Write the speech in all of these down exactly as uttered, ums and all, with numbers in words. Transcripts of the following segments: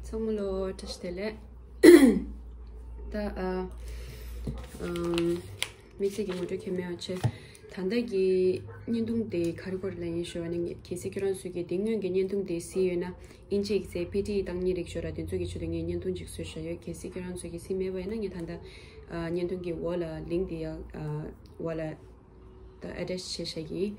ཚང་མ་ལོ་བཀྲ་ཤིས་བདེ་ལེགས། ད་ཨ་ཨམ་དམིགས་བསལ་གྱི་ངོ་སྤྲོད་ཁྱད་མེད་པ་བྱས། ད་ལྟ་གི་བརྙན་ཐུང་དེ་ག་རེ་སྐོར་ལ་ཡིན་ཞུ་བ་ནི། གལ་སྲིད་ཁྱོད་རང་ཚོས་ཀྱི་དེ་སྔོན་གྱི་བརྙན་ཐུང་དེ་གཟིགས་ཡོད་ན། ཨིན་ཇི་ཡིག་ཚད་པི་ཊི་ཨི་བཏང་མཁན་རིགས་ཤོད་ར། དེ་ཚོ་གི་ཆེད་དུ་ངས་བརྙན་ཐུང་ཅིག་བཟོས་བཞག་ཡོད། གལ་སྲིད་ཁྱོད་རང་ཚོས་ཀྱི་གཟིགས་མེད་པ་ཡིན་ན། ངས་ད་ལྟ་ཨ་བརྙན་ཐུང་གི་འོག་ལ་ལིང་ཀི་དེ་ཡང་ཨ་འོག་ལ་ད་ཨེ་ཊེཆ་བྱས་བཞག་གི་ཡིན།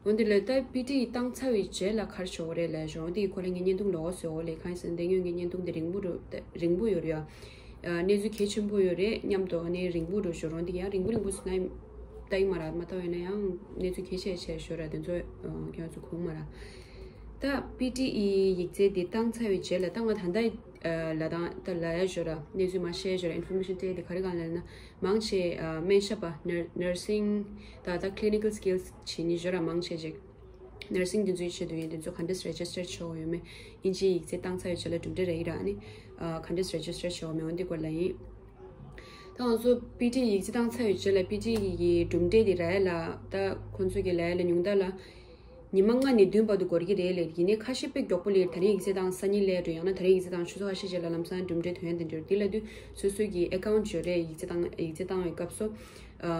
འོན་ཏེ་ལ་ད་པི་ཊི་ཨི་བཏང་ཚར་བའི་རྗེས་ལ་ག་རེ་བྱེད་དགོས་རེད་ལབ་ཞོར། འོན་ཏེ་ཁོ་ལ་ངས་བརྙན་ཐུང་ལོགས་བཟོས་འོ་ལེ། གང་ཡིན་ཟེར་ན་དེ་སྔོན་གྱི་བརྙན་ཐུང་དེ་རིང་པོ་འགྲོ་རིང་པོ་ཡོད་རེད་ཡ། ཨ་གནས་ཚུལ་གལ་ཆེན་པོ་ཡོད་རེད་སྙམ་དུ་ཨ་ནི་རིང་པོ་འགྲོ་ཞོར། འོན་ཏེ་ཡང་རིང་པོ་རིང་པོ་ཟེར་ན་ལྟ་ཡི་མ་རེད། མ་ལྟ་བས་ན་ཡང་གནས་ཚུལ་གལ་ཆེ་ཆེ་ཞོར་ར། དེ་ཚོ་ཨ་ཁྱོད་ཚོ་གོ་མ་རེད། ད་པི་ཊི་ཨི་ཡིག་ཚད་དེ་བཏང་ཚར་བའི་རྗེས་ལ་ད་ང་ད་ལྟ་ཨ་ལ་དང་ད་ལ་ཡ་ཞོར་ར་གནས་ཚུལ་མ་བཤད་ཞོར་ར་ཨིན་ཕོར་མེ་ཤན་སྤྲད་དེ་ག་རེ་གང་ལབ་ན། མང་ཆེ་ཨ་སྨན་ཞབས་པ་ནར་ནར་སིང་ད་ད་ཀི་ལི་ནི་ཀལ་སི་ཀིལ་སི་བྱེད་མཁན་ཞོར་ར་མང་ཆེ་ཅིག་ནར་སིང་དེ་ཚོའི་ཆེད་དུ་ཡིན། དེ་ཚོ་ག་འདྲས་རེ་ཇི་སི་ཊར་བྱེད་དགོས་ཡོད་མེད། ཨིན་ཇིའི་ཡིག་ཚད་བཏང་ཚར་བའི་རྗེས་ལ་གྲུབ་འབྲས་རག་ཡི་ར། ཨ་ནི་ཨ་ག་འདྲས་རེ་ཇི་སི་ཊར་བྱེད་དགོས་མེད་འོ་འདི་སྐོར་ལ་ཡིན། ད་ང་ཚོ་པི་ཊི་ཨི་ཡིག་ཚད་བཏང་ཚར་བའི་རྗེས་ལ་པི་ཊི་ཨི་གི་གྲུབ་འབྲས་དེ་རག་ཡ་ལ། ད་ཁོང་ཚོ་གི་ལ་ཡ་ལ་ཉུང་མཐའ་ལ་ཉི་མ་ལྔ་ནས་བདུན་བར་དུ་འགོར་གྱི་རེད་ལབ། ཡིན་ནའི་ཁ་ཤས་དཔེ་མགྱོགས་པོ་ལས། ད་རིང་ཡིག་ཚད་བཏང་སང་ཉིན་སླེབས་འགྲོ། ཡང་ན་ད་རིང་ཡིག་ཚད་བཏང་ཆུ་ཚོད་ཁ་ཤས་རྗེས་ལ་ལམ་སང་གྲུབ་འབྲས་ཐོན་ཡ་དེ་འདྲ་ཡོད། དེ་ལ་དུས་སོ་སོ་གི་ཨེ་ཀའུན་ཊི་ཡོད་རེད། ཡིག་ཚད་བཏང་ཡིག་ཚད་བཏང་བའི་སྐབས་སུ་ཨ་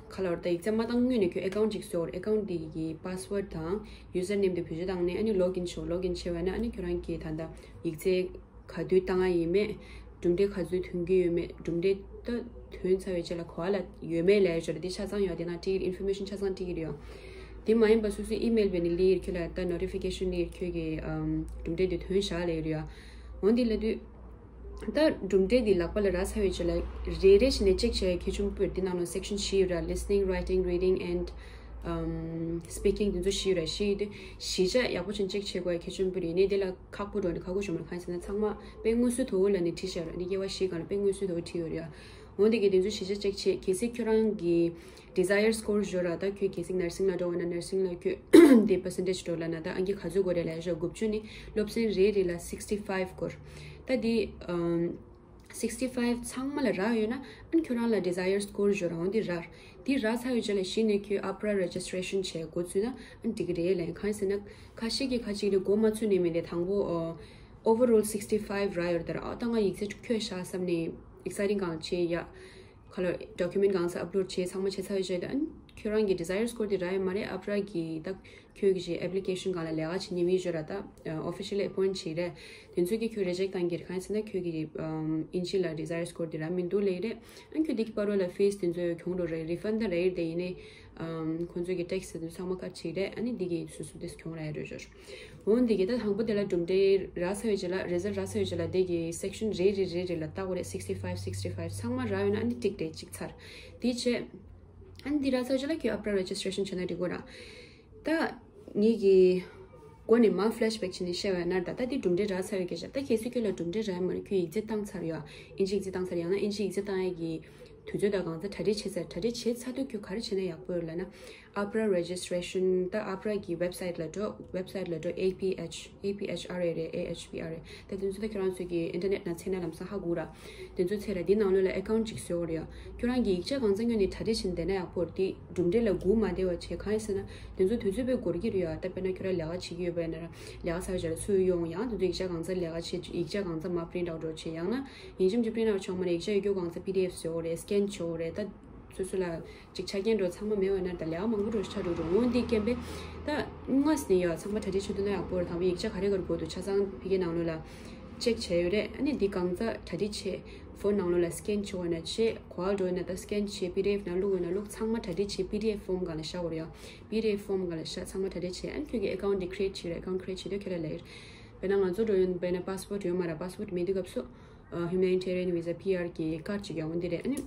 ཁ་ལོར་ད་ཡིག་ཚད་མ་བཏང་སྔོན་ནས་ཁྱོད་ཨེ་ཀའུན་ཊི་ཅིག་བཟོ་དགོས་རེད། ཨེ་ཀའུན་ཊི་དེ་གི་པ་སི་ཝར་ཌི་དང་ཡུ་ཛར་ནེམ་དེ་བེད་སྤྱོད་བཏང་ནས་ཨ་ནི་ལོག་ཨིན་བྱེད། ལོག་ཨིན་བྱས་པ་ན་ཨ་ནི་ཁྱོད་རང་གི་ད་ལྟ་ཡིག་ཚད་ག་དུས་བཏང་ཡ་ཡིན་མེད། གྲུབ་འབྲས་ག་ཚོད་ཐོན་གྱི་ཡོད་མེད། གྲུབ་འབྲས་ད་ཐོན་ཚར་བའི་རྗེས་ལ་གོ་བ་ལ་ཡོད་མེད་ལབ་ཡ་ཅིག་ཡོད་རེད། དེ་ཆ་ཚང་ཡོད་རེད། དེ་ནང་བྲིས་ཀྱི་ཨིན་ཕོར་མེ་ཤན་ཆ་ཚང་བྲིས་ཀྱི་རེད་ཡ། དེ་མ་ཡིན་པ་སོ་སོའི་ཨི་མེལ་བྱས་ནས་སླེབས་ཡོད་རེད། ཁྱོད་ལ་ད་ནོ་ཊི་ཕི་ཀེ་ཤན་སླེབས་ཡོད་རེད། ཁྱོད་ཀྱི་ཨམ་གྲུབ་འབྲས་དེ་ཐོན་བཞག་ལབ་ཡོད་རེད་ཡ། འོ་འདི་ལབ་དུས་ད་གྲུབ་འབྲས་དེ་ལག་པ་ལ་རག་ཚར་བའི་རྗེས་ལ་རེ་རེ་བྱས་ནས་ཅེག་བྱས་གལ་ཆེན་པོ་རེད། དེ་ནང་ལ་སེག་ཤན་བཞི་ཡོད་ར། Listening, writing, reading and um, speaking དེ་ཚོ་བཞི་ཡོད་ར། བཞི་ཡོད་དུས་གཞིས་ཆགས་ཡག་པོ་བྱས་ནས་ཅེག་བྱེད་དགོས་གལ་ཆེན་པོ་རེད། ཡིན་ནའི་དེ་ལ་ཁག་པོ་འགྲོ་ནས་ཁག་པོ་བྱུང་མ་རེད། གང་ཡིན་ཟེར་ན་ཚང་མ་དཔེ་མངོན་གསལ་དོད་པོ་ལབ་ནས་བྲིས་བཞག་ར། ནི་དབྱེ་བ་བཞི་སྒང་ལ་དཔེ་མངོན་གསལ་དོད་པོ་བྲིས་ཡོད་རེད་ཡ། འོ་འདི་གི་དེ་ཚོ་གཞིས་ཆགས་ཅེག་བྱེད། གལ་སྲིད་ཁྱོད་རང་གི་ཌི་ཛའི་ཡར་སི་ཀོར་ཞོར་ར། ད་ཁྱོད་གལ་སྲིད་ནར་སིང་ལ་འགྲོ་བ་ན་ནར་སིང་ལ་ཁྱོད་དེ་པར་སེན་ཊེཇ་འགྲོ་ལབ་ན་ད་ཨང་ཀི་ག་ཚོད་དགོས་རེད་ལབ་ཡ་ཞོར་དགུ་བཅུ་ནི་སློབ་ཚན་རེ་རེ་ལ་སིག་སི་ཊི་ཕའིབ་སྐོར། ད་དེ་ཨམ་སིག་སི་ཊི་ཕའིབ་ཚང་མ་ལ་རག་ཡོད་ན་ཨ་ནི་ཁྱོད་རང་ལ་ཌི་ཛའི་ཡར་སི་ཀོར་ཞོར་ར་འོ་འདི་རག་དེ་རག་ཚར་བའི་རྗེས་ལ་གཞི་ནས་ཁྱོད་ཨ་པ་ར་རེ་ཇི་སི་ཊི་རེ་ཤན་བྱས་འགོ་ཚུགས་ན་ཨ་ནི་འགྲིག་གི་རེད་ལབ། གང་ཡིན་ཟེར་ན་ཁ་ཤས་ཀྱིས་ཁ་ཅིག་ལ་འགོ་མ་ཚུགས་ནས་མིན་ཏེ། དང་པོ་ཨོ་ཨོ་ཝར་ཨོལ་སིག་སི་ཊི་ཕའིབ་རག་ཡོད་རེད། ད་ར་ཨ་ད་ང་ཡིག་ཚད་འཁྱོལ་བཞག་བསམ་ནས་ཨེག་སའི་ཊིང་གང་བྱས་ཡ། ཁ་ལོ་ཌོ་ཀུ་མེན་ཊི་གང་ཚང་ཨབ་ལོཌ་བྱས་ཚང་མ་བྱས་ཚར་བའི་རྗེས་ད་ཨ་ནི་ཁྱོད་རང་གི་ཌི་ཛའི་ཡར་སི་ཀོར་དེ་རག་ཡོད་མ་རེད། ཨ་པ་ར་གི་ད་ཁྱོད་ཀྱི་ཨེབ་ལི་ཀེ་ཤན་སྒང་ལ་ལས་ཀ་བྱེད་མཁན་མི་ཞོར་ར་ད་ཨོ་ཕི་ཤལ་ལི་ཨེ་པོའིན་ཊི་བྱས་རེད། དེ་ཚོ་གིས་ཁྱོད་རི་ཇེག་ཊི་བཏང་གི་རེད། གང་ཡིན་ཟེར་ན་ཁྱོད་ཀྱི་ཨམ་ཨིན་ཇི་ལ་ཌི་ཛའི་ཡར་སི་ཀོར་དེ་རག་མི་འདུག་ལབ་ཀྱི་རེད། ཨ་ནི་ཁྱོད་དེ་གི་བར་བ་ལ་ཕིས་དེ་ཚོ་གྱོང་འགྲོ་རེད། རི་ཕན་ད་རག་ཡོད་རེད། དེ་ཡིན་ནའི་ཨམ་ཁོང་ཚོ་གི་ཊེག་སི་དེ་ཚོ་ཚང་མ་ཁ་ཕྱེ་རེད། ཨ་ནི་འདི་གི་སོ་སོ་དེ་གྱོང་རག་ཡོད་རེད་ཞོར། འོ་འདི་གི་ད་དང་པོ་དེ་ལ་གྲུབ་འབྲས་རག་ཚར་བའི་རྗེས་ལ་རི་ཛལ་ཊི་རག་ཚར་བའི་རྗེས་ལ་དེ་གི་སེག་ཤན་རེ་རེ་རེ་རེ་ལ་ལྟ་དགོས་རེད། སིག་སི་ཊི་ཕའིབ་སིག་སི་ཊི་ཕའིབ་ཚང་མ་རག་ཡོད་ན་ཨ་ནི་ཊིག་རེ་གཅིག་ཚར། དེ་བྱས་ཨ་ནི་འདི་རག་ཚར་རྗེས་ལ་ཁྱོད་ཨ་པ་ར་རེ་ཇི་སི་ཊི་རེ་ཤན་བྱས་ན་འགྲིག་གོ་ར། ད་ངེད་ཀྱི་མགོ་ནས་མར་ཕི་ལེ་ཤི་བེག་བྱས་ནས་བཤད་པ་ཡིན་ན། ད་ལྟ་འདི་གྲུབ་འབྲས་རག་ཚར་བའི་སྐད་ཆ། ད་གལ་སྲིད་ཁྱོད་ལ་གྲུབ་འབྲས་རག་ཡོད་མ་རེད། ཁྱོད་ཡིག་ཚད་བཏང་ཚར་ཡོད། ཨིན་ཇི་ཡིག་ཚད་བཏང་ཚར། ཡང་ན་ཨིན་ཇི་ཡིག་ཚད་བཏང་ཡས་ཀྱི་དུས་ཚོད་དང་གང་ཚ་གྲ་སྒྲིག་བྱས་ཚར། གྲ་སྒྲིག་བྱས་ཚར་དུས་ཁྱོད་ག་རེ་བྱས་ན་ཡག་པོ་ཡོད་ལབ་ན། ཨ་པ་ར་རེ་ཇི་སི་ཊི་རེ་ཤན། ད་ཨ་པ་ར་གི་ཝེབ་སའིཊ་ལ་འགྲོ། ཝེབ་སའིཊ་ལ་འགྲོ། ཨེ་པི་ཨེཆ། ཨེ་པི་ཨེཆ་ཨར་ཨེ་རེད། ཨེ་ཨེཆ་པི་ཨར་རེད། ད་དེ་ཚོ་ད་ཁྱོད་རང་ཚོ་གི་ཨིན་ཊར་ནེཊ་ནང་འཚོལ་ན་ལམ་སང་ཧ་གོ་ར། དེ་ཚོ་འཚོལ་ར། དེ་ནང་ལོགས་ལ་ཨེ་ཀའུན་ཊི་ཅིག་བཟོ་དགོས་རེད་ཡ། ཁྱོད་རང་གི་ཡིག་ཆ་གང་ཚ་སྔོན་ནས་གྲ་སྒྲིག་བྱས་ནས་བསྡད་ན་ཡག་པོ་རེད། དེ་གྲུབ་འབྲས་ལ་སྒུག་མ་བསྡད་པ་བྱས། གང་ཡིན་ཟེར་ན་དེ་ཚོ་དུས་ཚོད་དཔེ་འགོར་གྱི་རེད་ཡ། ད་དཔེར་ན་ཁྱོད་རང་ལས་ཀ་བྱེད་ཀྱི་ཡོད་པ་ཡིན་ན་ར། ལས་ཀ་ཚར་བའི་རྗེས་ལ་ཚུར་ཡོང་། ཡང་དེ་ཚོ་ཡིག་ཆ་གང་ཚ་ལས་ཀ་བྱེད། ཡིག་ཆ་གང་ཚ་མར་པི་རིན་ཊི་ཨའུཊ་འདྲ་བྱེད། ཡང་ན་ཡིན་གཅིག་མིན་གཅིག་པི་རིན་ཊི་ཨའུཊ་བྱེད་དགོས་མ་རེད། ཡིག་ཆ་ཡོད་རྒྱུ་གང་ཚ་པི་ཌི་ཨེཕ་བཟོ་དགོས་རེད། སི་ཀེན་བྱེད་དགོས་རེད། ད་སོ་སོ་ལ་ཅིག་ཆ་རྐྱེན་འགྲོ་ཚང་མ་མེད་པ་ན་ད་ལས་ཀ་མང་པོ་འགྲོ་ཆགས་འགྲོ་འགྲོ། འོ་འདི་རྐྱེན་པས་ད་སྔ་ས་ནས་ཡ་ཚང་མ་གྲ་སྒྲིག་བྱེད་ཐུབ་ན་ཡག་པོ་རེད། དང་པོ་ཡིག་ཆ་ག་རེ་ག་རེ་དགོས་འདུག་ཆ་ཚང་ཕ་གིའི་ནང་ལོགས་ལ་ཅེག་བྱས་ཡོད་རེད། ཨ་ནི་འདི་གང་ཚ་གྲ་སྒྲིག་བྱས་ཕོན་ནང་ལོགས་ལ་སི་ཀེན་བྱེད་དགོས་ན་བྱས། ག་པར་འགྲོ་ན་ད་སི་ཀེན་བྱས། པི་ཌི་ཨེཕ་ནང་བླུགས་དགོས་ན་བླུགས། ཚང་མ་གྲ་སྒྲིག་བྱས། པི་ཌི་ཨེཕ་ཕོམ་སྒང་ལ་བཞག་དགོས་རེད་ཡ། པི་ཌི་ཨེཕ་ཕོམ་སྒང་ལ་བཞག་ཚང་མ་གྲ་སྒྲིག་བྱས། ཨ་ནི་ཁྱོད་ཀྱི་ཨེ་ཀའུན་ཊི་དེ་ཁི་རི་ཨེཊ་བྱས་རེད། ཨེ་ཀའུན་ཊི་ཁི་རི་ཨེཊ་བྱས་དུས་ཁྱོད་ལ་ལབ་ཡོད་རེད། དཔེར་ན་ང་ཚོ་འགྲོ་ཡོང་། དཔེར་ན་པ་སི་པོར་ཊི་ཡོད་མ་རེད། པ་སི་པོར་ཊི་མེད་དུས་སྐབས་སུ་ཨ་ཧུ་མེ་ནི་ཊེ་རི་ཡན་ཝི་ཛ་པི་ཨར་གི་ཀཱཌ་ཅིག་ཡོད། འོ་འདི་རེད། ཨ་ནི་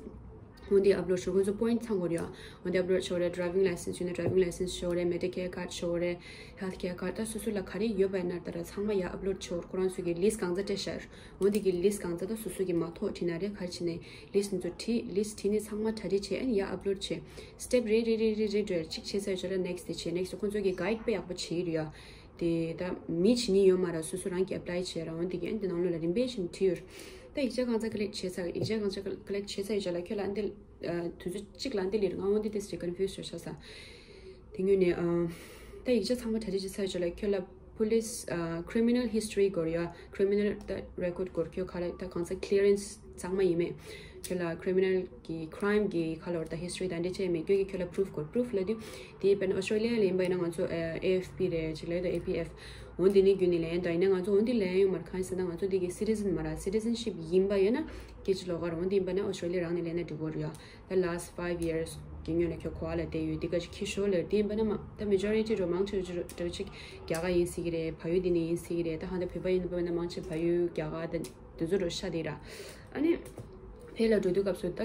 འོ་འདི་ཨབ་ལོཌ་བྱེད། ཁོང་ཚོ་པོ་ཡིན་ཊི་ཚང་དགོས་རེད་ཡ། འོ་འདི་ཨབ་ལོཌ་བྱེད་དགོས་རེད། ཌི་རའི་ཝིང་ལའི་སེན་སི་ཡོད་ན་ཌི་རའི་ཝིང་ལའི་སེན་སི་བྱེད་དགོས་རེད། མེ་ཌི་ཀེར་ཀཱཌ་བྱེད་དགོས་རེད། ཧེལ་ཐི་ཀེར་ཀཱཌ། ད་སོ་སོ་ལ་ག་རེ་ཡོད་པ་ཡིན་ན་ད་ར་ཚང་མ་ཡར་ཨབ་ལོཌ་བྱེད་དགོས་རེད། ཁོ་རང་ཚོ་གི་ལིསི་གང་ཚ་སྤྲད་བཞག་ཡོད། འོ་འདི་གི་ལིསི་གང་ཚ་ད་སོ་སོ་གི་མ་ཐོག་བྲིས་ན་རེད། ག་རེ་བྱས་ནས་ལིསི་འདི་ཚོ་བྲིས། ལིསི་བྲིས་ནས་ཚང་མ་གྲ་སྒྲིག་བྱས། ཨ་ནི་ཡར་ཨབ་ལོཌ་བྱས། སི་ཊེབ་རེ་རེ་རེ་རེ་རེ་འགྲོ་ཡ། གཅིག་བྱས་ཚར་རྗེས་ལ་ནེག་སི་ཊི་དེ་བྱས། ནེག་སི་ཊི་ཁོང་ཚོ་གི་གའིཌ་དཔེ་ཡག་པོ་བྱས་ཡོད་རེད་ཡ། དེ་ད་མི་བྱེད་མཁན་ཡོད་མ་རེད། སོ་སོ་རང་གིས་ཨེབ་ལའི་བྱས་ར། འོ་འདི་གི་ཨ་ནི་འདི་ནང་ལོགས་ལ་རིམ་པས་བཞིན་བྲིས་ཡོད། ད་ཡིག་ཆ་གང་ཚ་ཀ་ལེག་བྱས་ཚར། ཡིག་ཆ་གང་ཚ་ཀ་ལེག་བྱས་ཚར་རྗེས་ལ་ཁྱོད་ལ་ཨ་འདི་ཨ་དུས་ཚོད་གཅིག་ལ་ཨ་འདི་ལས་རིང་ང་འོ་འདི་ཏོག་ཙམ་ཀོན་ཕིའུ་སི་ཆགས་ས། དེ་སྔོན་ནས་ཨ་ད་ཡིག་ཆ་ཚང་མ་གྲ་སྒྲིག་བྱས་ཚར་རྗེས་ལ་ཁྱོད་ལ་ police criminal history སྐོར་ཡ། criminal record སྐོར་ཁྱོད་ག་ལ་ད་གང་ས་clearance ཚང་མ་ཡིན་མེད། ཁྱོད་ལ་criminal གི་crime གི་ག་ལོར་ད་history ད་འདྲ་ཅེས་མེད། ཁྱོད་ཀྱི་ཁྱོད་ལ་proof སྐོར། proof ལ་དུས་དེ་དཔེར་ན་Australia ལ་ཡིན་པ་ཡིན་ན་ང་ཚོ་AFP རེད་ཅིག་ལ་ཡོད་ད་APF འོ་འདི་ནི་རྒྱུ་ནི་ལན་ད་ཡིན་ན་ང་ཚོ་འོ་འདི་ལན་ཡོད་མར་གང་ཟེར་ན་ང་ཚོ་འདི་གི་citizen མ་ར་citizenship ཡིན་པ་ཡོད་ན་སྐད་ཆ་ལོགས་ཀ་ར་འོ་འདི་ཡིན་པ་ན་Australia རང་ནས་ལན་ན་འགྲིག་གོ་རེད་ཡ། The last five years གི་སྔོན་ལ་ཁྱོད་གོ་བ་ལ་བསྡད་ཡོད་འདི་ག་ཅིག་ཁྱི་ཤོར་ལེར་དེ་ཡིན་པ་ན་མ་ད་majority འགྲོ་མང་ཆེ་ཆེ་འགྲོ་ཅིག་རྒྱ་གར་ཡིན་སྲིད་ཀྱི་རེད། བལ་ཡུལ་འདི་ནས་ཡིན་སྲིད་ཀྱི་རེད། ད་ཧང་ད་བོད་པ་ཡིན་པ་ན་མང་ཆེ་བལ་ཡུལ་རྒྱ་གར་ད་དེ་ཚོ་འགྲོ་ཤ་དེ་ར། ཨ་ནི་ཕེ་ལ་འགྲོ་དུས་སྐབས་སུ་ད་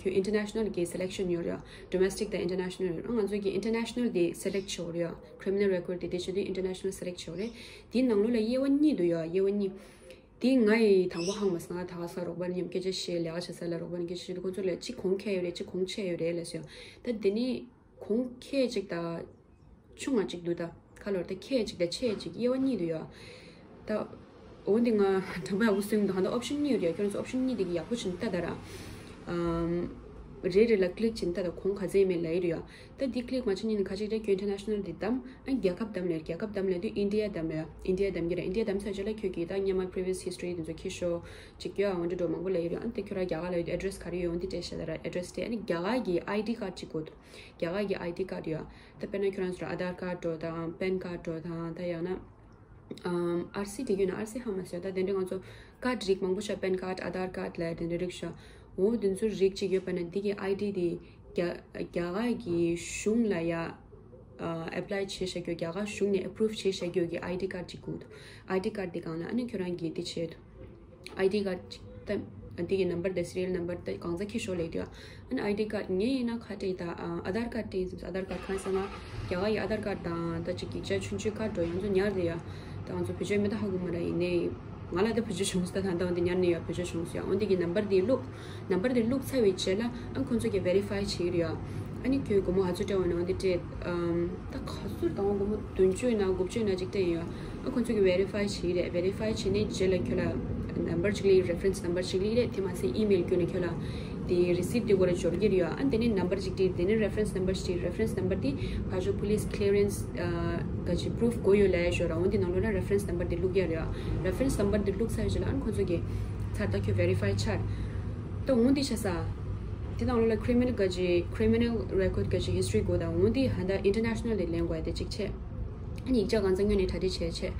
ཁྱོད་international གི་selection ཡོད་རེད། domestic ད་international ཡོད་རེད། ང་ཚོ་གི་international དེ་select བྱེད་རེད། criminal record དེ་དེ་བྱེད་དུས་international select བྱེད་རེད། དེའི་ནང་ལོགས་ལ་དབྱེ་བ་གཉིས་འདུག་ཡ། དབྱེ་བ་གཉིས། དེ་ང་ཡི་དང་པོ་ཧང་མ་སང་ད་ཧ་ས་རོགས་པ་མཉམ་སྐད་ཆ་བཤད་ལས་ཀ་བྱེད་ས་ལ་རོགས་པ་ནས་སྐད་ཆ་བཤད་དུས་ཁོང་ཚོ་ལ་གཅིག་གོང་ཁེ་ཡོད་རེད་གཅིག་གོང་ཆེ་ཡོད་རེད་ལབ་སོང་། ད་དེ་ནི་གོང་ཁེ་གཅིག་ད་ཆུང་ང་གཅིག་འདུག་ད་ཁ་ལོར་ད་ཁེ་གཅིག་ད་ཆེ་གཅིག་དབྱེ་བ་གཉིས་འདུག་ཡ། ད་འོ་འདི་ང་དྲང་པོ་ཡག་པོ་སེམས་འདུག་ཧ་ད་option གཉིས་ཡོད་རེད་ཡ། ཁྱོད་ཚོ་option གཉིས་དེ་གི་ཡག་པོ་བྱིན་ད་ད་ར། ཨམ། རེ་རེ་ལ་click བྱིན་ད་ད་གོང་ག་ཚད་མེད་ལ་ཡོད་རེད་ཡ། ད་འདི་click མ་བྱེད་ཉིན་ཁ་ཅིག་རེ་ཁྱོད་international འདི་བདམས། ཨ་རྒྱལ་ཁབ་བདམས་ལས་རྒྱལ་ཁབ་བདམས་ལས་དུས་India བདམས་ལས། India བདམས་ཀྱི་རེད། India བདམས་ཚར་རྗེས་ལ་ཁྱོད་ཀྱིས་ད་སྔོན་མ་previous history དེ་ཚོ་ཁྱི་ཤོ་ཅིག་ཡོད་ཨ་འོན་ཏེ་འགྲོ་མང་པོ་ལ་ཡོད་རེད། ཨ་ནི་དེ་ཁྱོད་ར་རྒྱ་གར་ལ་ཡོད་དུས་address ག་རེ་ཡོད་འོན་ཏེ་སྤྲད་ཤ་ད་ར་address དེ། ཨ་ནི་རྒྱ་གར་གྱི་ID card ཅིག་དགོས་འདུག་རྒྱ་གར་གྱི་ID card ཡོད། ད་དཔེར་ན་ཁྱོད་རང་ཚོ་Aadhaar card འགྲོ་དང་pan card འགྲོ་དང་ད་ཡང་ན་ཨམ་RC དེ་གྱོད་ན་RC ཧ་མ་སོད་ད་དེ་འདྲ་ང་ཚོ་card རིགས་མང་པོ་ཤ་pan card Aadhaar card ལ་དེ་འདྲ་རིགས་ཤ་འོ་དེ་ཚོ་རིགས་གཅིག་ཡོད་པ་ན་འདི་གི་ID དེ་རྒྱ་རྒྱ་གར་གྱི་གཞུང་ལ་ཡ་apply བྱེད་བྱ་རྒྱུ་རྒྱ་གར་གཞུང་ནས་approve བྱེད་བྱ་རྒྱུ་གི་ID card གཅིག་དགོས་འདུག ID card དེ་གང་ན་ཨ་ནི་ཁྱོད་རང་གིས་དེ་བྱེད་འདུག ID card གཅིག་ད་འདི་གི་number དེ་serial number དེ་གང་ཚ་ཁྱི་ཤོ་ལས་དུས་ཨ་ནི་ID card ངས་ཡིན་ན་ཁ་བྲིས་ད་Aadhaar card དེ་ཡིན་ཟེར་Aadhaar card གང་ཟེར་ན་རྒྱ་གར་གྱི་Aadhaar card དང་ད་ཅིག་ཡིག་ཆ་ཆུང་ཆུང་ཁ་འགྲོ་ཡང་ཚོ་ཉར་དེ་ཡ། ད་ང་ཚོ་བེད་སྤྱོད་མེད་ད་ཧ་གོ་མ་ར་ཡིན་ནའི་ང་ལ་ད་བེད་སྤྱོད་བྱུང་སོང་ད་ད་འདི་ཉར་ནས་ཡ་བེད་སྤྱོད་བྱུང་སོང་ཡ། འོན་ཏེ་གི་number དེ་བླུགས། number དེ་བླུགས་ཚར་བའི་རྗེས་ལ་ཨ་ཁོ་ཚོ་གི་verify བྱེད་ཀྱི་རེད་ཡ། ཨ་ནི་ཁྱོད་སྒོར་མོ་ག་ཚོད་སྤྲད་འོང་ན་འོན་ཏེ་སྤྲད། ཨམ། ད་ག་ཚོད་དང་སྒོར་མོ་བདུན་ཅུ་ཡིན་ན་དགུ་བཅུ་ཡིན་ན་ཅིག་སྤྲད་ཡིན་ཡ། ཨ་ཁོ་ཚོ་གི་verify བྱེད་ཀྱི་རེད། verify བྱེད་ནས་རྗེས་ལ་ཁྱོད་ལ་number ཅིག་ལས་reference number ཅིག་ལས་རེད། དེ་མ་ཟད་email བརྒྱུད་ནས་ཁྱོད་ལ་དེ་receipt དེ་སྐོར་འབྱོར་གྱི་རེད་ཡ། ཨ་དེ་ནས་number ཅིག་སྤྲད། དེ་ནས་reference number ཅིག reference number དེ་ཕར་ཕྱོགས་police clearance ཨ་ག་ཅིག་proof དགོས་ཡོད་ལ་ཡ་ཞོར་འོན་ཏེ་ནང་ལོགས་ལ་reference number དེ་བླུག་ཡ་རེད་ཡ། reference number དེ་བླུག་ཚར་རྗེས་ལ་ཨ་ཁོ་ཚོ་གི་ཚར་ད་ཁྱོད་verify ཆགས། ད་འོན་ཏེ་ཆ་ས། དེ་ནང་ལོགས་ལ་criminal ག་ཅིག criminal record ག་ཅིག history དགོས་དང་འོན་ཏེ་ཧ་ད་international དེ་ལེན་དགོས་ཡ་དེ་གཅིག་བྱས། ཨ་ནི་ཡིག་ཆ་གང་ཚང་ཉོས་ནས་གྲ་སྒྲིག་བྱས་བྱས།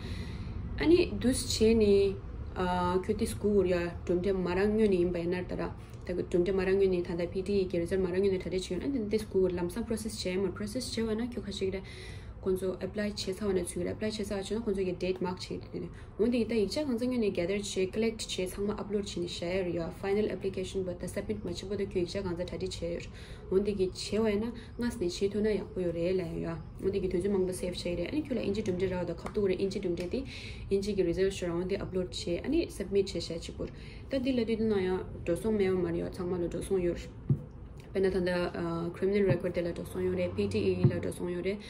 ཨ་ནི་དུས་བྱས་ནས་ཨ་ཁྱོད་དེ་སྒུག་དགོས་ཡ། གྲུབ་འབྲས་མ་རག་ཉོས་ནས་ཡིན་པ་ཡིན་ན་ད་ར། ད་གི་གྲུབ་འབྲས་མ་རག་ཉོས་ནས་ད་ལྟ་PTE གི་result མ་རག་ཉོས་ནས་གྲ་སྒྲིག་བྱས་ཡོད་ན་འདི་འདི་སྒུག་ལམ་སང་process བྱས་མ་process བྱས་པ་ན་ཁྱོད་ཁ་ཤས་ཀྱི་རེད། ཁོང་ཚོ་apply བྱས་ཚར་བ་ན་ཚུད་ཀྱི་རེད། apply བྱས་ཚར་བ་བྱས་ན་ཁོང་ཚོ་གི་date mark བྱས་ཏེ་དེ་ནས་འོན་ཏེ་ད་ཡིག་ཆ་གང་ཚང་ཉོས་ནས་gather བྱས་collect བྱས་ཚང་མ་upload བྱས་ནས་བཞག་ཡ་རེད་ཡ། final application བོ་ད་submit མ་བྱས་བོ་ད་ཁྱོད་ཡིག་ཆ་གང་ཚང་གྲ་སྒྲིག་བྱས་ཡོད་རེད། འོན་ཏེ་གི་བྱས་པ་ཡིན་ན་སྔ་ས་ནས་བྱེད་ཐུབ་ན་ཡག་པོ་ཡོད་རེད་ལབ་ཡ། འོན་ཏེ་གི་དུས་ཚོད་མང་པོ་save བྱས་ཡོད་རེད། ཨ་ནི་ཁྱོད་ལ་ཨིན་ཇི་གྲུབ་འབྲས་རག་ད་ཁ་ཐུག་རེད། ཨིན་ཇི་གྲུབ་འབྲས་དེ་ཨིན་ཇི་གི་result ཤོད་རང་འོན་ཏེ་upload བྱས་ཨ་ནི་submit བྱས་བཞག་གཅིག་པུར། ད་འདི་ལ་དུས་དུས་ན་ཡང་འགྲོ་སོང་མེད་པ་མ་རེད་ཡ། ཚང་མ་ལ་འགྲོ་སོང་ཡོད། དཔེར་ན་ད་ལྟ་ཨ་criminal record དེ་ལ་འགྲོ་སོང་ཡོད་རེད། PTE ལ་འགྲོ་སོང་ཡོད་རེད།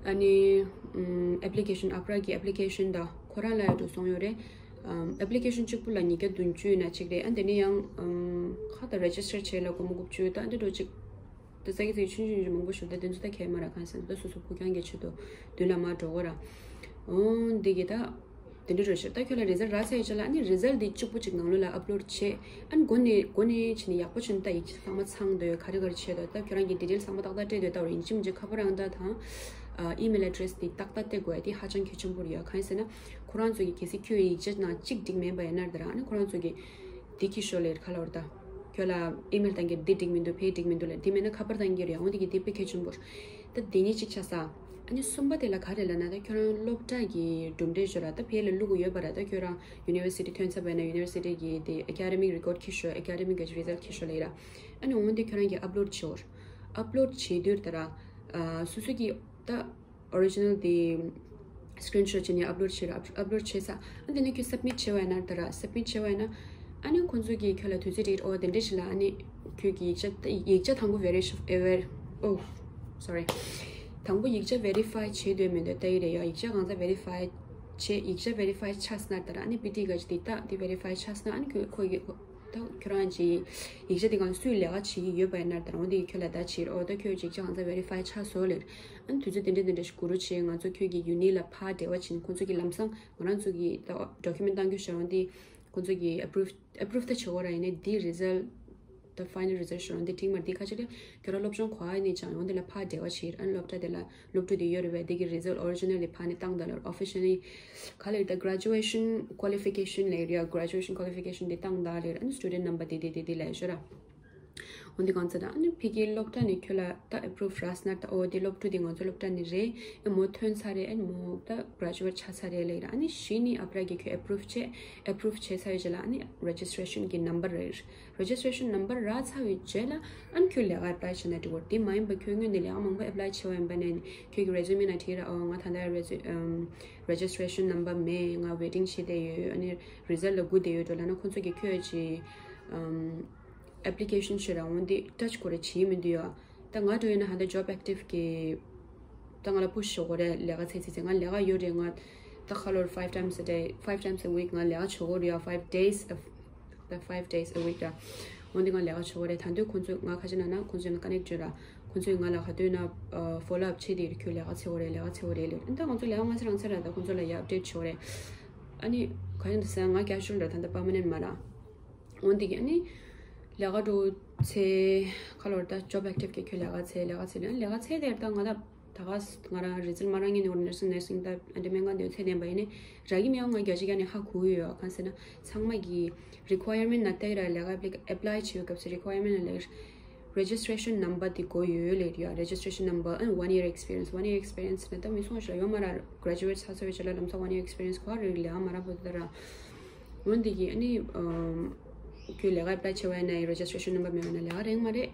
ཨ་ནི་ཨམ་application ཨ་ཕྲ་གི་application དང་ཁོ་རང་ལ་ཡང་འགྲོ་སོང་ཡོད་རེད། ཨམ་application གཅིག་པུ་ལ་ཉིས་བརྒྱ་བདུན་ཅུ་ཡིན་ན་གཅིག་རེད། ཨ་དེ་ནས་ཡང་ཨམ་ཁ་ད་register བྱས་ལ་སྒོར་མོ་དགུ་བཅུ་ད་འདི་འགྲོ་གཅིག་ད་ས་གི་ཚིག་ཆུང་ཆུང་ཆུང་མང་པོ་ཞུ་ད་དེ་ཚོ་ད་གས་མ་ར་གང་ཟེར་ན་ད་སོ་སོ་ཕུགས་རྒྱང་གི་ཆེད་དུ་མདུན་ལ་མར་འགྲོ་གོ་ར། འོ་འདི་གི་ད། དེ་འདྲ་རེད་ཤག་ད་ཁྱོད་ལ་result རག་ཚར་ཡོད་ཅག་ལ་ཨ་ནི་result འདི་གཅིག་པུ་གཅིག་ནང་ལོགས་ལ་upload བྱེད། ཨ་ནི་འགོ་ནས་འགོ་ནས་བྱས་ནས་ཡག་པོ་བྱས་ནས་ད་ཡིག་ཆ་ཚང་མ་ཚང་འདུག་ག་རེ་ག་རེ་བྱས་འདུག་ད་ཁྱོད་རང་གི་detail ཚང་མ་ཏག་ཏག་སྤྲད་འདུག་ད་འོ་ཡིན་གཅིག་མིན་གཅིག་ཁ་པར་རང་ད་དང་། ཨ་email address འདི་ཏག་ཏག་སྤྲད་དགོས་ཡ་དེ་ཧ་ཅང་གལ་ཆེན་པོ་རེད་ཡ། གང་ཡིན་ཟེར་ན་ཁོ་རང་ཚོ་གི་གལ་སྲིད་ཁྱོད་ཡིག་ཆ་ནང་གཅིག་འགྲིག་མེད་པ་ཡིན་ན་ད་རང་ཨ་ནི་ཁོ་རང་ཚོ་གི་འདི་ཁྱི་ཤོ་ལེར་ཁ་ལོར་ད། ཁྱོད་ལ་email བཏང་གི་འདི་འགྲིག་མི་འདུག་ཕེ་འགྲིག་མི་འདུག་ལ་འདི་མེད་ན་ཁ་པར་བཏང་གི་རེད། འོ་འདི་གི་འདི་དཔེ་གལ་ཆེན་པོ་རེད། ད་འདི་གཉིས་གཅིག་ཆགས་ས། ཨ་ནི་གསུམ་པ་དེ་ལ་ག་རེ་ལབ་ན་ད་ཁྱོད་རང་སློབ་གྲྭ་གི་གྲུབ་འབྲས་ཞོར་ལ་ད་ཕེ་ལ་བླུག་གི་ཡོད་པ་ར། ད་ཁྱོད་རང་university ཐོན་ཚར་བ་ཡིན་ན་university གི་དེ་academic record ཁྱི་ཤོ་academic གི་result ཁྱི་ཤོ་ལ་ཡིན་ར། ཨ་ནི་འོ་འདི་ཁྱོད་རང་གི་upload བྱེད་འོར། upload བྱེད་དུས་ད་ར། སོ་སོ་གི་ད་original དེ་screenshot བྱས་ནས་upload བྱས་ར། upload བྱས་ས། ཨ་དེ་ནས་ཁྱོད་submit བྱས་པ་ཡིན་ན་ད་ར་submit བྱས་པ་ཡིན་ན། ཨ་ནི་ཁོང་ཚོ་གིས་ཁྱོད་ལ་དུས་ཚོད་རེད་ཨོ་དེ་འདྲ་ཞིག་ལ་ཨ་ནི་ཁྱོད་ཀྱི་ཡིག་ཆ་ཡིག་ཆ་དང་པོ་verify ཨོ་sorry དང་པོ་ཡིག་ཆ་verify བྱེད་འདོད་མི་འདོད་ལྟ་ཡི་རེད་ཡ། ཡིག་ཆ་གང་ཚ་verify བྱེད་ཡིག་ཆ་verify ཆགས་ན་ད་ར་ཨ་ནི་པི་ཏི་ག་ཅི་དེ་ད་དེ་verify ཆགས་ན་ཨ་ནི་ཁྱོད་ཁོ་གི་ད་ཁྱོད་རང་གི་ཡིག་ཆ་དེ་གང་སུས་ལས་ཀ་བྱེད་ཀྱི་ཡོད་པ་ཡིན་ན་ད་རང་དེ་ཁྱོད་ལ་ད་བྱེད་རོགས། ད་ཁྱོད་ཡིག་ཆ་གང་ཚ་verify་ཆགས་སོང་ལེར། ཨ་ནི་དུས་ཚོད་དེ་འདྲ་དེ་འདྲ་ཞིག་འགོར་རོགས་བྱེད། ང་ཚོ་ཁྱོད་ཀྱི་ཡུ་ནི་ལ་ཕར་འབྲེལ་བ་བྱེད། ཁོང་ཚོ་གི་ལམ་སང་ང་རང་ཚོ་གི་ད་document་གཏང་རྒྱུ་བྱ་རང་དེ་ཁོང་ཚོ་གི་approve approve་ད་བྱེད་དགོས་ར། ཡིན་ནའི་དེ་result the final result་ཞུ་རང་དེ་འགྲིག་མ་རེད། དེ་ཁ་ཆེ་རེད། ཁྱོད་རང་སློབ་སྦྱོང་གོ་ཨ་ནི་ཅང་ཡོང་དེ་ལ་ཕར་འབྲེལ་བ་བྱེད། ཨ་ནི་སློབ་གྲྭ་དེ་ལ་སློབ་ཕྲུག་དེ་ཡོད་རེད་པས། དེ་གི་result original་དེ་ཕར་ནས་བཏང་ད་ལ་officially་ག་ལེར་ད་graduation qualification་ལེར་ཡ་graduation qualification་དེ་བཏང་ད་ལེར། ཨ་ནི་student number་དེ་དེ་དེ་དེ་ལ་ཞོ་ར། འོན་ཏེ་གང་ཚེ་ད་ཨ་ནི་ཕ་གིའི་སློབ་གྲྭ་ནས་ཁྱོད་ལ་ད་approve་རག་སོང་ན་ད་ཨོ་དེ་སློབ་ཕྲུག་དེ་ང་ཚོ་སློབ་གྲྭ་ནས་རེད། ཨེ་མོ་ཐོན་ཚར་རེད། ཨེ་མོ་ད་graduate་ཆགས་ཚར་རེད་ལེ། ཨ་ནི་གཞི་ནས་apply་གི་ཁྱོད་approve་བྱས། approve་བྱས་ཚར་བའི་རྗེས་ལ་ཨ་ནི་registration་གི་number་རེད། registration number་རག་ཚར་བའི་རྗེས་ལ་ཨ་ནི་ཁྱོད་ལས་ཀ་apply་བྱས་ན་འགྲིག་གོ། དེ་མ་ཡིན་པ་ཁྱོད་སྔོན་ནས་ལས་ཀ་མང་པོ་apply་བྱས་པ་ཡིན་པ་ནས་ཁྱོད་ཀྱི་resume་ནང་བྲིས་ར། ཨོ་ང་ད་ལྟ་resu- ཨམ་registration number་མེད། ང་waiting་བྱས་བསྡད་ཡོད། ཨ་ནི་result་ལ་སྒུག་བསྡད་ཡོད་འགྲོ་ལབ་ན་ཁོང་ཚོ་གིས་ཁྱོད་ཀྱི་ཨམ application་ཞིག་རང་འོན་ཏེ་touch་དགོས་རེད་བྱེད་མི་འདུག་ཡ། ད་ང་འགྲོ་ཡོད་ན་ཧ་ད་Job Active་གི་ད་ང་ལ་push་ཞུ་དགོས་རེད། ལས་ཀ་ཚེ་ཚེ་ཚེ་ང་ལས་ཀ་ཡོད་རེད། ང་ད་ཁ་ལོར་five times a day, five times a week་ང་ལས་ཀ་བྱེད་དགོས་རེད་ཡ། Five days of the five days a week་ར། འོན་ཏེ་ང་ལས་ཀ་བྱེད་དགོས་རེད། ད་དུང་ཁོང་ཚོས་ང་ཁ་ཆེ་ན་ན་ཁོང་ཚོས་ང་connect་བྱོས་ར། ཁོང་ཚོས་ང་ལ་ག་དུས་ན་follow up་བྱེད་དེ་ཁྱོད་ལས་ཀ་ཚེ་དགོས་རེད། ལས་ཀ་ཚེ་དགོས་རེད་ལེ། ད་ང་ཚོ་ལས་ཀ་ང་ཚེ་རང་ཚེ་ར། ད་ཁོང་ཚོ་ལ་ཡ་update་བྱེད་དགོས་རེད། ཨ་ནི་ག་ཡོང་ད་ཟེར་ང་casual་ར། ད་ད་permanent་མ་ར། འོན་ཏེ་གི་ཨ་ནི་ལས་ཀ་འགྲོ་ཚེ་ཁ་ལོར་ད་Job Active་གི་ཁྱོད་ལས་ཀ་ཚེ་ལས་ཀ་ཚེ་ལས་ལས་ཀ་ཚེ་དེར་ད་ང་ད་ད་ག་ང་རང་result་མ་རག་ངེས་ནས་nursing nursing་ད་ཨ་འདྲ་སྨན་ཁང་དེ་ཚེ་ལྡན་པ་ཡིན་ནས་རག་གི་མེད་པ་ང་རྒྱ་ཆེ་ག་ནས་ཧ་གོ་ཡོད། གང་ཟེར་ན་ཚང་མ་གི་requirement་ན་ལྟ་ཡི་ར། ལས་ཀ་apply་བྱེད་པའི་སྐབས་སུ་requirement་ན་ལས་registration number་དེ་དགོས་ཡོད་ལེ་ཡ། registration number and one year experience, one year experience་ན་ད་མི་སོང་ཞིག་ལ་ཡོད་མ་ར། graduate་ཚར་ཚར་བའི་ཆ་ལ་ལམ་སང་one year experience་གོ་རེ་ལས་ཀ་མ་རག་པོ་དེ་ད་ར། འོན་ཏེ་གི་ཨ་ནི་ཨམ་ཁྱོད་ལས་ཀ་apply་བྱེད་པ་ཡིན་ན་registration number་མེད་པ་ན་ལས་ཀ་རག་མ་རེད།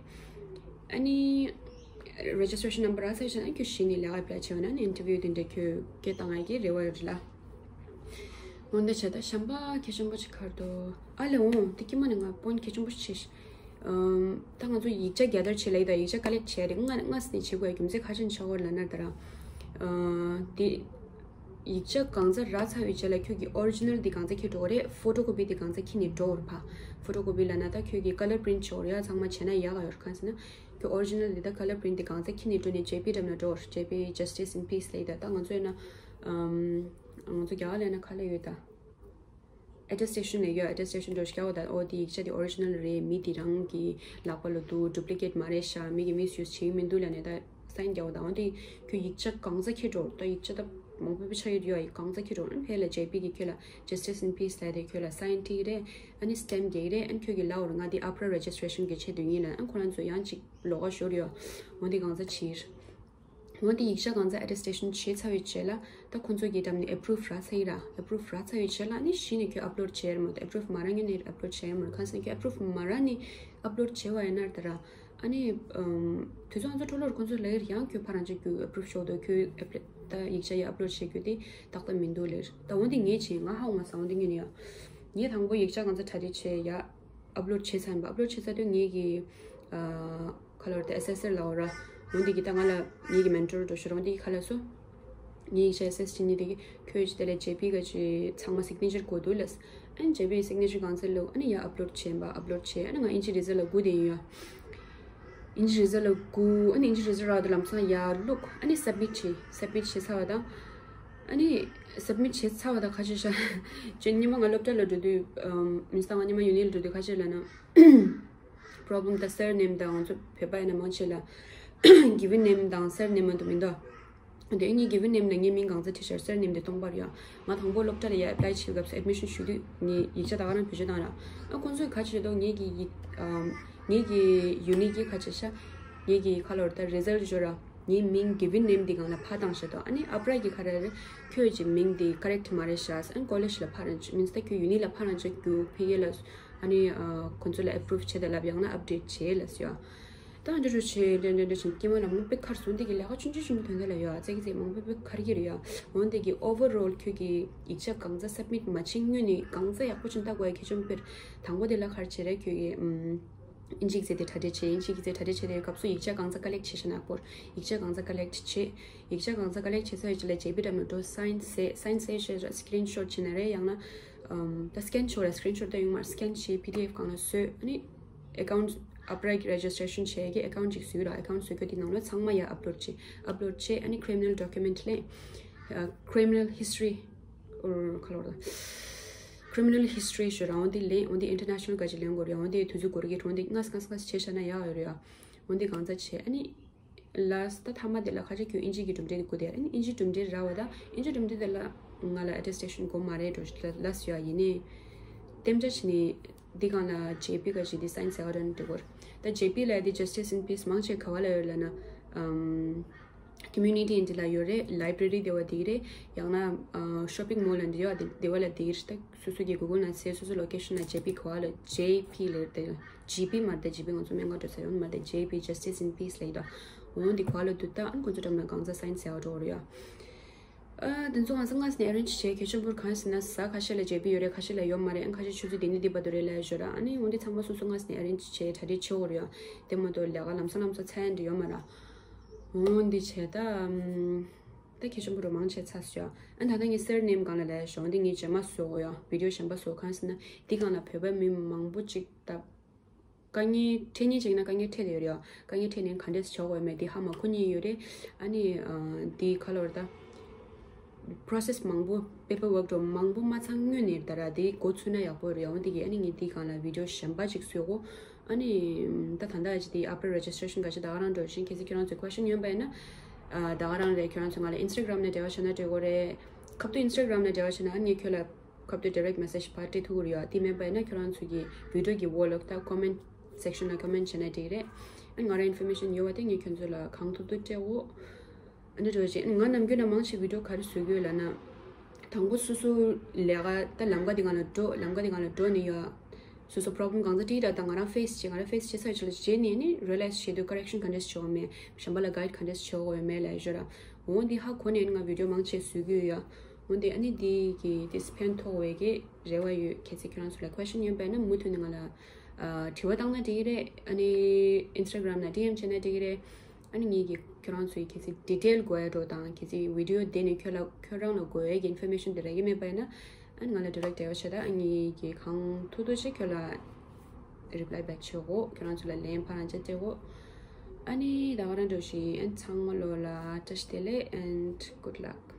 ཨ་ནི་registration number་རག་ཚར་བྱས་ན་ཁྱོད་གཞི་ནས་ལས་ཀ་apply་བྱེད་པ་ན་ཨ་ནི་interview་དེ་འདྲ་ཁྱོད་སྐད་བཏང་ཡ་གི་རེ་བ་ཡོད་རེད་ལ། འོན་ཏེ་བྱས་ད་གཞན་པ་གལ་ཆེན་པོ་ཅིག་ག་རེ་འདུག་ཨ་ལེ་འོང་དེ་སྐྱེས་མ་ནས་ང་point་གལ་ཆེན་པོ་ཞིག་བྱས་ཤིག་ཨམ་ད་ང་ཚོ་ཡིག་ཆ་gather་བྱེད་ལ་ཡིག་ད་ཡིག་ཆ་collect་བྱས་རེད། ང་ང་སི་ནས་བྱེད་དགོས་ཡ་རྒྱུ་མཚན་ག་རེ་བྱས་ནས་བྱེད་དགོས་ལབ་ན་ད་ར། ཨ་དེ་ཡིག་ཆ་གང་ཚ་རག་ཚར་བའི་རྗེས་ལ་ཁྱོད་ཀྱི་original་དེ་གང་ཚ་འཁྱེར་འགྲོ་གི་རེད། photocopy་དེ་གང་ཚ་འཁྱེར་ནས་འགྲོ་གི་རེད་པ། photocopy་ལབ་ན་ད་ཁྱོད་ཀྱི་color print་བྱེད་དགོས་རེད་ཡ། ཚང་མ་བྱས་ན་ཡག་ག་ཡོད་རེད། གང་ཟེར་ན་ཁྱོད་original་དེ་ད་color print་དེ་གང་ཚ་འཁྱེར་ནས་འགྲོ་ནས་ཇེ་པི་འགྲམ་ལ་འགྲོ་གི་རེད། ཇེ་པི་Justice in Peace་ལབ་ཡ་ད་ད་ང་ཚོ་ཡིན་ན་ཨམ་ང་ཚོ་རྒྱ་གར་ལ་ཡིན་ན་ག་ལ་ཡོད་ད། attestation་ལས་ཡོད། attestation་འགྲོ་ཤག་བ་ད་ཨོ་དེ་ཡིག་ཆ་དེ་original་རེད། མི་དེ་རང་གི་ལག་པ་ལ་འདུག duplicate་མ་རེད་ཤག་མི་གི་misuse་བྱེད་ཀྱི་མི་འདུག་ལབ་ནས་ད་sign་རྒྱག་བ་ད། འོ་དེ་ཁྱོད་ཡིག་ཆ་གང་ཚ་འཁྱེར་འགྲོ་ད་ཡིག་ཆ་ད་མང་པོ་པོ་ཆགས་ཡོད་ཡོད་གང་ཚ་འཁྱེར་འགྲོ་ཨ་ཕེ་ལ་ཇེ་པི་གི་ཁྱོད་ལ་Justice in Peace་ལབ་དེ་ཁྱོད་ལ་sign་སྤྲད་ཀྱི་རེད། ཨ་ནི་stamp་རྒྱག་གི་རེད། ཨ་ནི་ཁྱོད་ཀྱི་ལའོ་ར་ང་དེ་ཨ་ཕ་ར་registration་གི་ཆེད་དུ་ཡིན་ལབ་ཨ་ཁོ་རང་ཚོ་ཡང་ཅིག་ལོགས་ཀ་ཤོར་ཡོད། འོ་དེ་གང་ཚ་བྱེད། འོ་དེ་ཡིག་ཆ་གང་ཚ་attestation་བྱས་ཚར་བའི་རྗེས་ལ་ད་ཁོང་ཚོ་གི་འགྲམ་ནས་approve་རག་ཚར་ཡིན་ར། approve་རག་ཚར་བའི་རྗེས་ལ་ཨ་ནི་གཞི་ནས་ཁྱོད་upload་བྱས་ཡོད་མ་རེད། approve་མ་རག་ངེས་ནས་upload་བྱས་ཡོད་མ་རེད། གང་ཟེར་ན་ཁྱོད་approve་མ་རག་ནས་upload་བྱས་པ་ཡིན་ན་ད་ར་ཨ་ནི་ཨམ་དུས་ཚོད་ང་ཚོ་འཕྲོ་ལོར་ཁོང་ཚོ་ལ་ཡང་ཁྱོད་ཕར་རང་ཅིག་རྒྱུགས་approve་ཤོག་དོ་ཁྱོད་apply་ད་ཡིག་ཆ་ཡ་upload་བྱེད་རྒྱུ་དེ་ཏག་ཏག་མི་འདུག་ལེར། ད་འོ་དེ་ངས་བྱས་ང་ཧ་གོ་མ་སོང་། འོ་དེ་ངས་ནི་ཡ་ངས་དང་པོ་ཡིག་ཆ་གང་ཚ་གྲ་སྒྲིག་བྱས་ཡ། upload་བྱས་ཚར་ཡིན་པ། upload་བྱས་ཚར་དུས་ངེད་ཀྱི་ཨ་ཁ་ལོར་དེ་assessor་ལ་འོ་ར། འོན་ཏེ་གི་ད་ང་ལ་ངེད་ཀྱི་mentor་འགྲོ་ཤོར་འོན་ཏེ་གི་ཁ་ལ་སོ། ངེད་ཀྱི་assess་བྱེད་ནི་དེ་གི་ཁྱོད་ཀྱི་དེ་ལ་ཇེ་པི་ག་ཅི་ཚང་མ་signature་དགོས་འདུག་ལབ། ཨ་ནི་ཇེ་པི་signature་གང་ཚེ་ལུག་ཨ་ནི་ཡ་upload་བྱས་པ། upload་བྱས་ཨ་ནི་ང་ཨིན་ཇི་result་ལ་སྒུག་བསྡད་ཡིན་ཡ། ཨིན་ཇི་result་ལ་སྒུག་ཨ་ནི་ཨིན་ཇི་result་རག་དུས་ལམ་སང་ཡ་བླུག་ཨ་ནི་submit་བྱས། submit་བྱས་ཚར་བ་དང་། ཨ་ནི་submit་བྱས་ཚར་བ་དང་ཁ་ཆེ་ཤ་ཅོ་ཉི་མ་ང་སློབ་གྲྭ་ལ་འགྲོ་དུས་ཨམ་མི་སྟངས་ང་ཉི་མ་ཡུ་ནི་ལ་འགྲོ་དུས་ཁ་ཆེ་ལ་ན་problem་ད་surname་དང་ང་ཚོ་བོད་པ་ཡིན་ན་མང་ཆེ་ལ་given name་དང་surname་མ་འདུག་མི་འདུག་དེ་ངའི་given name་ལ་ངའི་མིང་གང་ཚ་བྲིས་ཤར་surname་དེ་སྟོང་པར་ཡོད། ང་དང་པོ་སློབ་གྲྭ་ལ་ཡ་apply་བྱེད་སྐབས་སུ་admission་ཞུ་དུས་ངའི་ཡིག་ཆ་ད་ག་རང་བེད་སྤྱོད་བཏང་ར། ཨ་ཁོང་ཚོས་ག་བྱེད་དོ་ངའི་གི་ཡིག་ཨམ་ངའི་གི་ཡུ་ནི་གི་ག་བྱེད་ཤ་ངའི་གི་ཁ་ལོར་ད་result་ཞོར་ར་ངའི་མིང་given name་དེ་གང་ལ་ཕ་བཏང་ཤ་དོ། ཨ་ནི་ཨ་པ་ར་གི་ཁ་ར་རེ་ཁྱོད་ཀྱི་མིང་དེ་correct་མ་རེད་ཤ་ཨ་ནི་college་ལ་ཕ་རང་ཅིག་means་ད་ཁྱོད་ཡུ་ནི་ལ་ཕ་རང་ཅིག་རྒྱུ་ཕི་གེ་ལ་ཨ་ནི་ཁོང་ཚོ་ལ་approve་བྱེད་དེ་ལབ་ཡང་ན་update་བྱེད་ལ་ཟེར་ཡ། ད་འདི་འདྲ་བྱས་འདྲ་འདྲ་འདྲ་བྱས་སྐྱེས་མ་ལ་མོ་དཔེ་ཁར་སོང་དེ་གི་ལས་ཀ་ཆུང་ཆུང་ཆུང་ཆུང་དོན་དག་ལ་ཡོད་ཨ་ཙེ་གི་ཙེ་མང་པོ་དཔེ་ཁར་གྱི་རེད་ཡ། འོན་དེ་གི་overall་ཁྱོད་ཀྱི་ཡིག་ཆ་གང་ཚ་submit་མ་བྱེད་སྔོན་ནས་གང་ཚ་ཡག་པོ་ཅིག་ལྟ་དགོས་ཡ་གལ་ཆེན་པོ་དཔེར་དང་པོ་དེ་ལ་ཁར་བྱེད་རེད་ཁྱོད་ཀྱི་ཨམ་ཨིན་ཇི་གི་ཙེ་དེ་གྲ་སྒྲིག་བྱེད་ཨིན་ཇི་གི་ཙེ་གྲ་སྒྲིག་བྱེད་དེ་སྐབས་སུ་ཡིག་ཆ་གང་ཚ་collect་བྱེད་ཤེས་ན་སྐོར་ཡིག་ཆ་གང་ཚ་collect་བྱེད་ཡིག་ཆ་གང་ཚ་collect་བྱེད་ས་ཡོད་ཅི་ལ་ཇེ་པི་འགྲམ་ལ་འགྲོ་sign་བྱེད་sign་བྱེད་ཤེས་screenshot་བྱེད་ན་རེད་ཡང་ན། ཨམ། ད་scan་ཆོག་ར་screenshot་ད་ཡོང་མར་scan་བྱས་PDF་གང་ལ་བཟོས། ཨ་ནི་account་upright registration་བྱས་ཀྱི་account་ཅིག་བཟོས་ར། account་བཟོས་ཀྱི་དེ་ནང་ལ་ཚང་མ་ཡ་upload་བྱས། upload་བྱས། ཨ་ནི་criminal document་ལེན། ཨ། criminal history་ཨོ་ཁ་ལོར་ད། criminal history་ཞུ་ར། འོན་ཏེ་ལེན། འོན་ཏེ་international་ག་ཅིག་ལེན་དགོས་རེད། འོན་ཏེ་དུས་ཚོད་འགོར་གྱི་འོན་ཏེ་ངས་ངས་ངས་བྱས་བཞག་ན་ཡག་ཡོད་རེད་ཡ། འོན་ཏེ་གང་ཚ་བྱས། ཨ་ནི་last་ད་མཐའ་མ་དེ་ལ་ཁ་ཆེ་ཁྱོད་ཨིན་ཇི་གི་གྲུབ་འབྲས་དགོས་དེ། ཨ་ནི་ཨིན་ཇི་གྲུབ་འབྲས་རག་པ་ད་ཨིན་ཇི་གྲུབ་འབྲས་དེ་ལ་ང་ལ་attestation་དགོས་མ་རེད་འགྲོ་ལ་ལ་སུ་ཡ་ཡིན་ནི། དེམ་ཅ་ཆི་ནི་འདི་གང་ལ་ཇེ་པི་ག་ཞིག་འདི་sign་ཟེར་བ་འདྲ་འདི་གོར། ད་ཇེ་པི་ལ་འདི་justice in peace་མང་ཆེ་ག་བ་ལ་ཡོད་ལ་ན། ཨམ། community་འདི་ལ་ཡོད་རེད། library་དེ་བ་འདི་རེད། ཡང་ན་ཨ་shopping mall་འདི་ཡོད་འདི་དེ་བ་ལ་འདི་རེད། ད་སོ་སོ་གི་Google་ནང་ཚེ་སོ་སོ་location་ལ་ཇེ་པི་ག་བ་ལ་ཇེ་པི་ལ་དེ་ཇི་པི་མ་རེད། ད་ཇི་པི་ང་ཚོ་སྨན་ཁང་འགྲོ་ས་ཡོད་མ་རེད། ཇེ་པི་justice in peace་ལ་ཡོད། འོ་འདི་ག་བ་ལ་འདུག་ད་ཨ་ནི་ཁོ་ཚོ་འགྲམ་ན་གང་ཚ་sign་ཟེར་བ་འགྲོ་རེད་ཡ། ཨ། དེ་ཚོ་ང་ཚོ་སྔ་ས་ནས་arrange་བྱས། གལ་ཆེན་པོར་གང་ཟེར་ན་གཟའ་ཁ་ཤས་ལ་ཇེ་པི་ཡོད་རེད། ཁ་ཤས་ལ་ཡོད་མ་རེད། ཨ་ཁ་ཤས་ཆུ་ཚོད་དེ་ནི་འདི་བར་དུ་རེད་ལབ་ཞོར་ཨ་ནི་འོན་ཏེ་ཚང་མ་སོ་སོ་སྔ་ས་ནས་arrange་བྱས་གྲ་སྒྲིག་བྱེད་དགོས་རེད་ཡ། དེ་མ་གཏོགས་ལས་ཀ་ལམ་སང་ལམ་སང་ཚར་ཡ་འདི་ཡོད་མ་རེད། འོན་ཏེ་བྱས་ད་ཨམ། ད་གལ་ཆེན་པོ་རུ་མང་ཆེ་ཚར་སོང་ཡ། ཨ་ད་ལྟ་ངའི་surname་སྒང་ལ་ལབ་ཞོར་འོན་ཏེ་ངའི་རྗེས་མ་བཟོ་དགོས་ཡ། video་གཞན་པ་བཟོ། གང་ཟེར་ན་འདི་སྒང་ལ་བོད་པ་མི་མང་པོ་ཅིག་ད། དཀའ་ངལ་འཕྲད་མཁན་ཅིག་ཡིན་ན་དཀའ་ངལ་འཕྲད་དེ་ཡོད་རེད་ཡ། དཀའ་ངལ་འཕྲད་ནས་ག་འདྲས་བྱ་དགོས་མེད་དེ་ཧ་མ་གོ་མཁན་ཡོད་རེད། ཨ་ནི་ཨ་དེ་ག་ལོར་ད་process་མང་པོ་paperwork་འགྲོ་མང་པོ་མ་ཚང་སྔོན་ནས་ད་ར་དེ་འགོ་ཚུགས་ན་ཡག་པོ་རེད་ཡ། འོན་ཏེ་གི་ཨ་ནི་ངས་དེ་སྒང་ལ་video་གཞན་པ་ཅིག་བཟོས་གོ། ཨ་ནི་ད་ད་ལྟ་ཅིག་དེ་upper registration་ག་ཅིག་ད་ག་རང་འགྲོ་བཞིན་གལ་སྲིད་ཁྱོད་རང་ཚོས་question་ཡོད་པ་ཡིན་ན་ཨ་ད་ག་རང་རེད། ཁྱོད་རང་ཚོས་ང་ལ་Instagram་ནས་འབྲེལ་བ་བྱས་ན་འགྲིག་གི་རེད། ཁ་ཐུག་Instagram་ནས་འབྲེལ་བ་བྱས་ན་ཨ་ནི་ངས་ཁྱོད་ལ་ཁ་ཐུག་direct message་ཕར་སྤྲད་ཐུབ་ཀྱི་རེད་ཡ། དེ་མིན་པ་ཡིན་ན་ཁྱོད་རང་ཚོ་གི་video་གི་video་ལོག་ད་comment section་ལ་comment་བྱས་ན་འགྲིག་གི་རེད། ཨ་ནི་ང་རང་information་ཡོད་པ་དེ་ངས་ཁྱོད་ཚོ་ལ་གང་ཐུབ་ཐུབ་སྤྲད་འོ། ཨ་ནི་འགྲོ་བྱེད་ང་ནམ་རྒྱུན་ན་མང་ཆེ་video་ག་རེ་བཟོ་གི་ཡོད་ལབ་ན། དང་པོ་སོ་སོ་ལས་ཀ་ད་ལམ་ཀ་དེ་སྒང་ལ་འགྲོ་ལམ་ཀ་དེ་སྒང་ལ་འགྲོ་ནས་ཡ། སོ་སོ་problem་གང་ཚ་དྲིས་ར་ད་ང་རང་face་བྱེད་ང་རང་face་བྱེད་ཚར་ཆེད་ལ་བྱེད་ནས་ནི་realize་བྱེད་དུས་correction་ག་འདྲས་བྱེད་དགོས་མེད་གཞན་པ་ལ་guide་ག་འདྲས་བྱེད་དགོས་མེད་ལབ་ཞོར་ར། འོ་འདི་ཧ་གོ་ནས་ང་video་མང་ཆེ་བཟོ་གི་ཡོད་ཡ། འོ་འདི་ཨ་ནི་འདི་གི་དེ་ཕན་ཐོགས་པའི་གི་རེ་བ་ཡོད། གལ་སྲིད་ཁྱོད་རང་ཚོ་ལ་question་ཡོད་པ་ཡིན་ན་མུ་མཐུད་ནས་ང་ལ་ཨ་དྲི་བ་བཏང་ན་འགྲིག་གི་རེད། ཨ་ནི་Instagram་ན་DM་བྱས་ན་འགྲིག་གི་རེད། ཨ་ནི་ངེད་ཀྱིས་ཁྱོད་རང་ཚོའི་གལ་སྲིད་detail་དགོས་ཡ་འགྲོ་དང་གལ་སྲིད་video་དེ་ནས་ཁྱོད་ལ་ཁྱོད་རང་ལ་དགོས་ཡ་གི་information་དེ་རག་གི་མེད་པ་ཡིན་ན་ཨ་ནི་ང་ལ་direct་འབྲེལ་བ་བྱེད་ད། ཨ་ངེད་ཀྱིས་གང་ཐུབ་ཐུབ་ཅིག་ཁྱོད་ལ་reply back་བྱེད་གོ། ཁྱོད་རང་ཚོ་ལ་ལན་ཕར་རང་བྱེད་དེ་གོ། ཨ་ནི་ད་ག་རང་འགྲོ་བཞིན་ཨ་ཚང་མ་ལོ་ལ་བཀྲ་ཤིས་བདེ་ལེགས་and good luck།